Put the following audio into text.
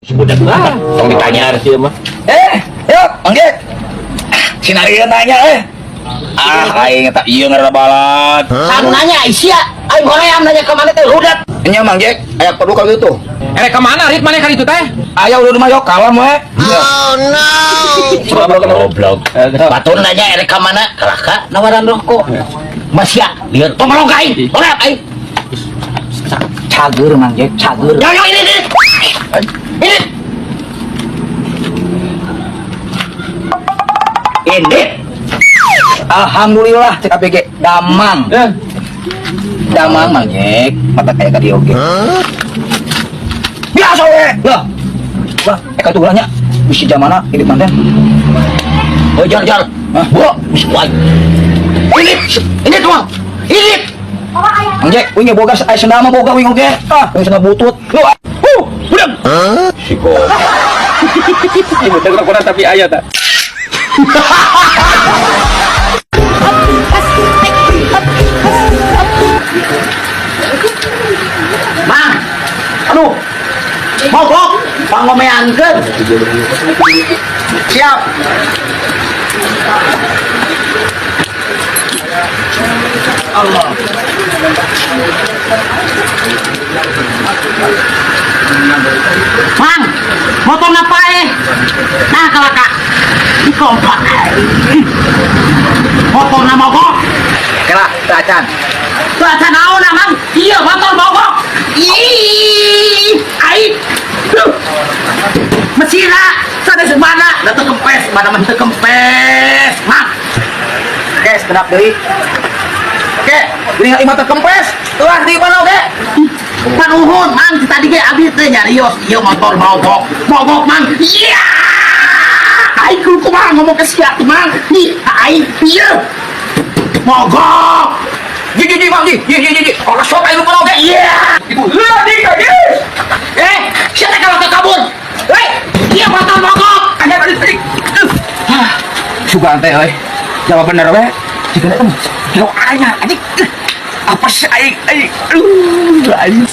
Budak lah, tong ditanya sih mah. Eh, yuk, Mang Jack. Ah, sinarieun nanya eh. Ah, aing eta ieu ngaranna balad. Anu nanya Aisyah, aing hoream nanya ka mana teh rudet. Nya Mang Jack, aya perlu ka ditu. Erek ka mana rit maneh ka ditu teh? Aya udah mah yok kalem we. Oh no. Goblok. Batur nanya erek ka mana? Kalah ka nawaran rokok. Masya, lieur tong melong ka aing. Hoream aing. Cager Mang Jack, cager. Yo yo ini ini. Ini. Ini. Alhamdulillah cek ABG damang. Eh, Damang Mang Jack, mata kayak ka dieu oge. Biasa we. Lah. Lah, eka tuh nya bisi jamana hidup manten. Oh jar jar. Hah? Bu, bisi ku aing. Ini, ini tuang. Ini. Mang Jack, uing boga aya sendal mah boga uing oge. Ah, uing sendal butut. Lu ah. Budak. Si goblok. Ibu teh kurang tapi aya ta. Mang. Aduh. Mogok, pangomeankeun. Siap. Allah. Mang, motor apa eh? Nah, kalau kak di kompak. Motor na mogok. Kela, teu acan. Tuh acan naon ah, Mang? Iya, motor mogok. Ih, aing. Duh. Mesina, sanes mana? Da teu kempes, mana mah teu kempes. Mang, Oke, sekedap deui. Oke, gini imah teu kempes. Tuh di mana oge? panuhun, Mang, si tadi ge abis teh nyarios, ieu motor mogok. Mogok, Mang. Iya. Aing kudu kumaha ngomong ke sia tuh, Mang. Ih, aing ieu. Mogok. Ji ji ji Mang ji. Ji ji ji ji. Kalau sok aing mana oge? Iya. Itu lah di guys. Eh, siapa kalau ke kabur? Hei, dia motor mogok. Anya tadi tadi. Sugan teh euy. Jawab bener we. Jika teh kira aing anjing. Apa sih aing aing. Aduh, aing.